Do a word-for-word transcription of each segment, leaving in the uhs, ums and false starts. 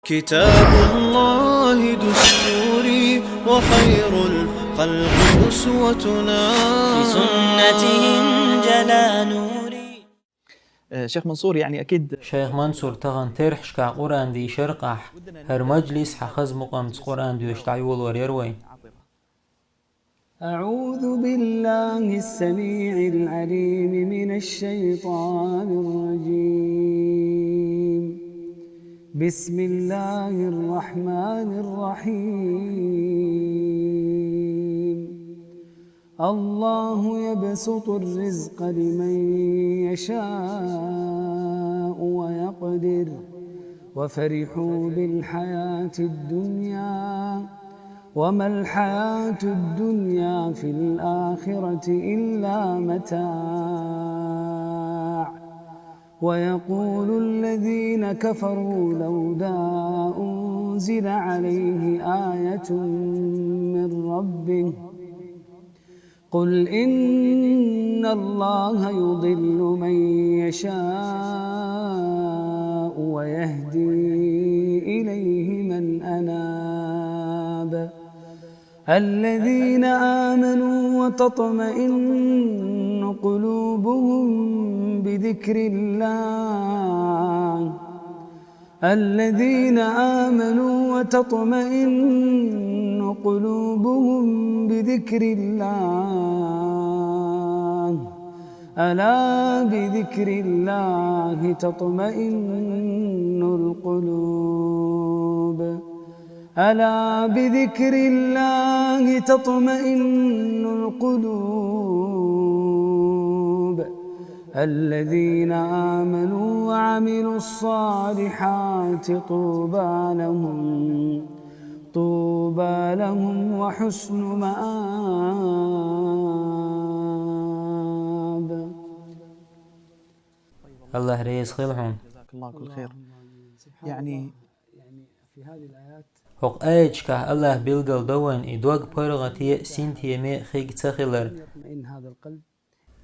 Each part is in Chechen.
كتاب الله دستوري وخير الخلق أسوتنا. بسنته انجلى نوري. Э, Шейх Мансур, يعني, أكيد. Шайх Мансур, тахана терхьашкахь Къуръан дийшар-кх ахь. ХӀара мажлис хьан хаза мукъамца Къуръан доьшуш дӀайолор яр вай. أعوذ بالله السميع العليم من الشيطان الرجيم. بسم الله الرحمن الرحيم. الله يبسط الرزق لمن يشاء ويقدر، وفرحوا بالحياة الدنيا وما الحياة الدنيا في الآخرة إلا متاع. ويقول الذين كفروا لولا أنزل عليه آية من ربه. قل إن الله يضل من يشاء ويهدي إليه من أناب. الذين آمنوا وتطمئن قلوبهم بذكر الله. الذين آمنوا وتطمئن قلوبهم بذكر الله. ألا بذكر الله تطمئن القلوب. ألا بذكر الله تطمئن القلوب. الذين آمنوا وعملوا الصالحات طوبى لهم، طوبى لهم وحسن مآب. АллахӀ реза хила хьуна. جزاك الله كل خير. يعني, في هذه الآيات. ХӀокху аяташкахь АллахӀа билгалдо вайна и дог паргӀате а, синтеме а хиг ца хилар. يطمئن هذا القلب.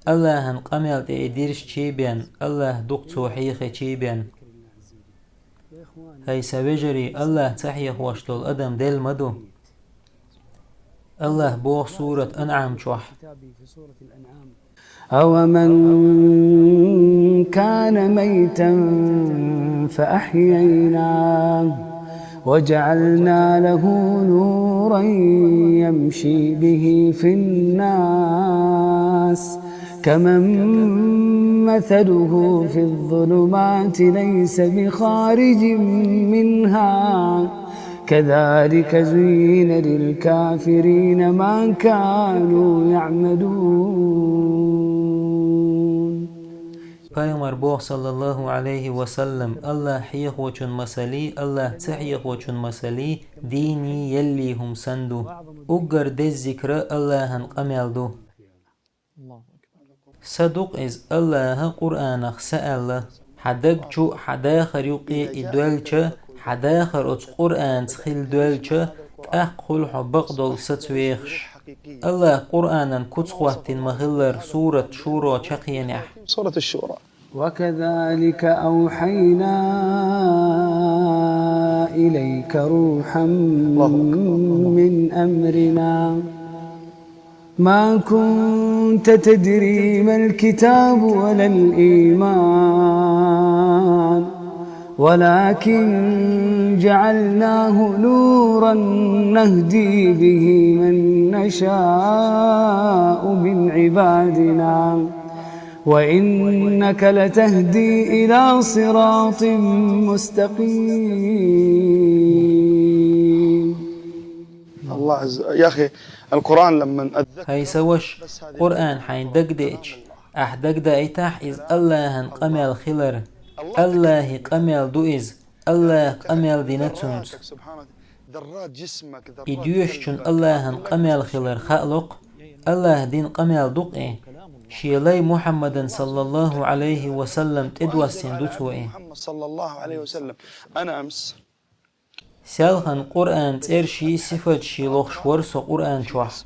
АллахӀан къамел тӀе и дирзича бен, АллахӀ дукха цо хьехача бен. ХӀай сан вежарий, АллахӀ ца хьехош долу адам делла ма ду. АллахӀа боху сурат АнӀам чохь: أومن كان ميتا فأحييناه وجعلنا له نورا يمشي به في الناس كمن مثله في الظلمات ليس بخارج منها كذلك زين للكافرين ما كانوا يعملون. Пайхамар боху, саллаллаху Ӏалайхи ва саллам: АллахӀ хьехочун масалий, АллахӀ ца хьехочун масалий дийний, еллий хӀума санна ду. Уггар деза зикра АллахӀан къамел ду. Са ду-кх иза, АллахӀа Къуръанах са аьлла: хьан даг чу хьан дахар юккъе и доьлча, хьан дахар оцу Къуръанца хила доьлча, тӀаккха хуьлу хьо бакъдолу саца вехаш. АллахӀа Къуръанан куц хӀоттийна ма-хиллара, сурат Шуро чаккхенехь. سورة الشورى. وكذلك أوحينا إليك روحا من أمرنا ما كنت تدري ما الكتاب ولا الإيمان ولكن جعلناه نورا نهدي به من نشاء من عبادنا وإنك لتهدي إلى صراط مستقيم. الله عز، يا أخي، القرآن لما أتذكر. ХӀай сан ваша, Къуръан хьайна дагадеъча, ахь дагадаийтахьа иза АллахӀан къамел хилар. АллахӀан къамел ду иза, АллахӀа къамел дина цунца. И доьшучун АллахӀан къамел хилар хаало-кх, АллахӀа дина къамел ду-кх и, Шен лай Мухьаммадан, саллаллаху Ӏалайхи ва саллам, тӀедоссийна ду цо и. Селхана Къуръан цӀерший, сифатший лохуш вара со Къуръан чохь.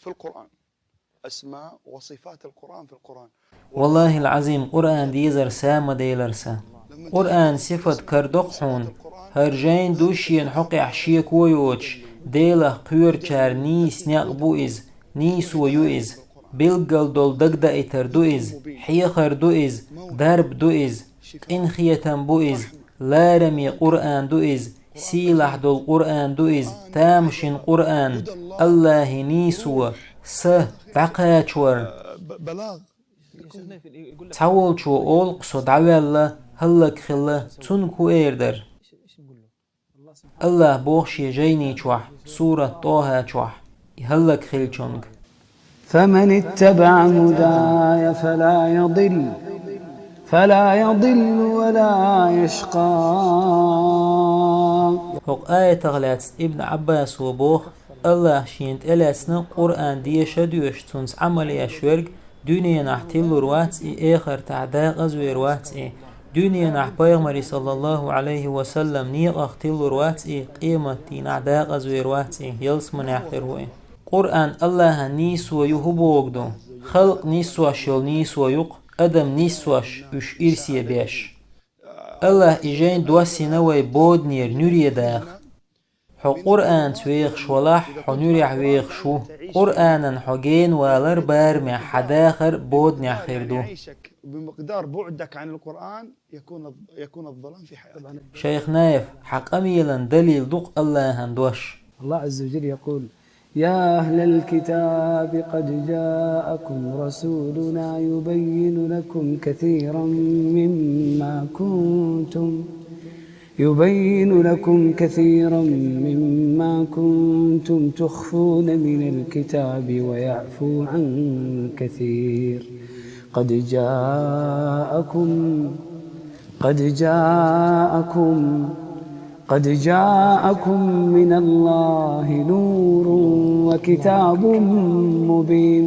في القرآن. أسماء وصفات القرآن في القرآن. ВаллахӀил-Ӏазим, Къуръан дезар са ма делара сан. Къуръан сифат кара доккха хьуна, хӀара жайна ду шена хьокъехь шеко йоцуш, Делах кхоьручара нийса некъ бу иза, нийсо ю иза. Билггал долу дагадаийтар ду иза, хьехар ду иза, дарба ду иза, къинхетам бу иза, лараме Къуръан ду иза, сийлахь долу Къуръан ду иза, тамашийна Къуръан, Аллахьан нийсо, са, дӀакхачор. Цхьаволчо олу-кх со дӀаваьлла, хӀаллакьхилла, цунга хӀун эр дара? Аллаха боху шен жайни чохь, сурат ТӀохӀа чохь, и хӀаллакьхиллачунга: فمن اتبع هداي فلا يضل، فلا يضل ولا يشقى. ХӀокху аятах лаьцна Ибн Ӏаббасо боху, Аллаха шена тӀелаьцна Къуръан деша а доьшуш, цунца Ӏамал еш верг дуьненахь тиллур вац и, эхартахь декъазвер вац и. Дуьненахь Пайхамаре, саллаллаху Ӏалайхи ва саллам, некъах тиллур вац и, къематдийнахь декъазвер вац и, ялсаманехь хир ву и. Къуръан Аллахьан нийсо ю хӀун бохург ду? Халкъ нисвеш йолу нийсо ю-кх, адам нисвеш, уьш ирсе беш. Аллаха и жайн доссийна вай боданера нуьре даха. Хьо Къуръанца вехаш валахь, хьо нуьрехь вехаш ву. Къуръанан хьо гена валар барамехь хьан дахар боданехь хир ду. بمقدار بعدك عن القرآن يكون، يكون الظلام في حياتك. Шайх Наев, хьан къамелан далил ду-кх Аллахьан дош. الله عز وجل يقول: يا أهل الكتاب قد جاءكم رسولنا يبين لكم كثيرا مما كنتم، يبين لكم كثيرا مما كنتم تخفون من الكتاب ويعفو عن كثير. قد جاءكم، قد جاءكم، قد جاءكم من الله نور وكتاب مبين.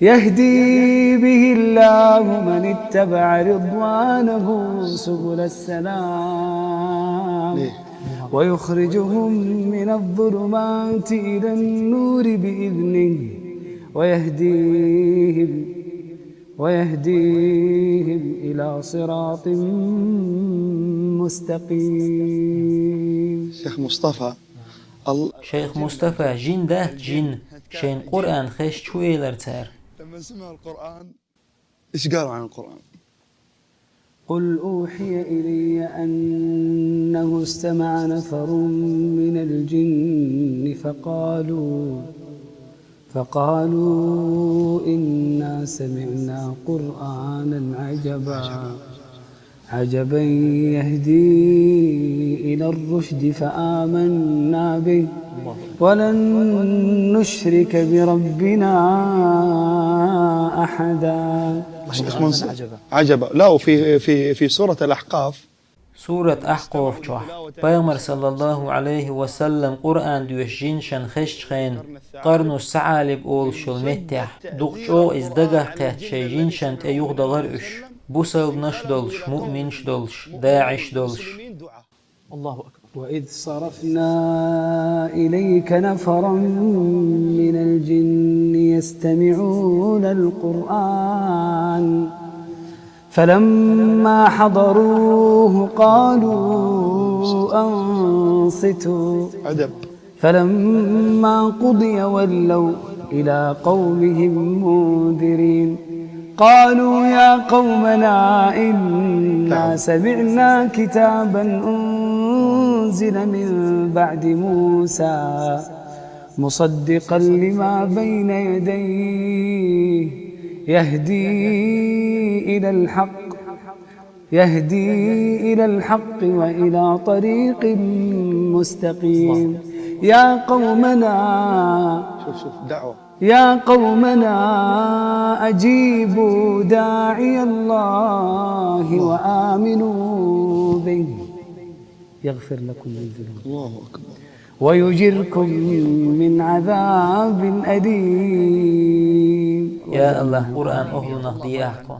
يهدي به الله من اتبع رضوانه سبل السلام، ويخرجهم من الظلمات إلى النور بإذنه، ويهديهم، ويهديهم إلى صراط مستقيم. شيخ مصطفى، ال- Шайх Мустафа, жин дац, жин, шайна Къуръан хезча хӀун элира цара? لما سمعوا القرآن، إيش قالوا عن القرآن؟ قل أوحي إلي أنه استمع نفر من الجن فقالوا، فقالوا إنا سمعنا قرآنا عجبا، عجبا يهدي إلى الرشد فآمنا به ولن نشرك بربنا أحدا. عجبا. لا، وفي، في، في سورة الأحقاف. Сурат Ахькъаф чохь, Пайхамар, саллаллаху Ӏалайхи ва саллам, Къуръан доьшуш жинашна хезчу хенахь, Къарну СаӀалиб олуш йолу меттехь, дукха чӀогӀа иза дагах кхетта шайн жинашна тӀе юхадахара уьш, бусалбанаш а долуш, муъминаш а долуш, даӀиш а долуш. وإذ صرفنا إليك نفرا من الجن يستمعون القرآن فلما حضروه قالوا أنصتوا أدب. فلما قضي ولوا إلى قومهم منذرين. قالوا يا قومنا إنا سمعنا كتابا أنزل من بعد موسى مصدقا لما بين يديه يهدي إلى الحق، يهدي إلى الحق وإلى طريق مستقيم. يا قومنا، شوف، شوف، دعوة. يا قومنا أجيبوا داعي الله وآمنوا به يغفر لكم من ذنوبكم. الله أكبر. ويجركم من عذاب أليم. Я Аллах, Къуръан охӀлунах де ахь кху.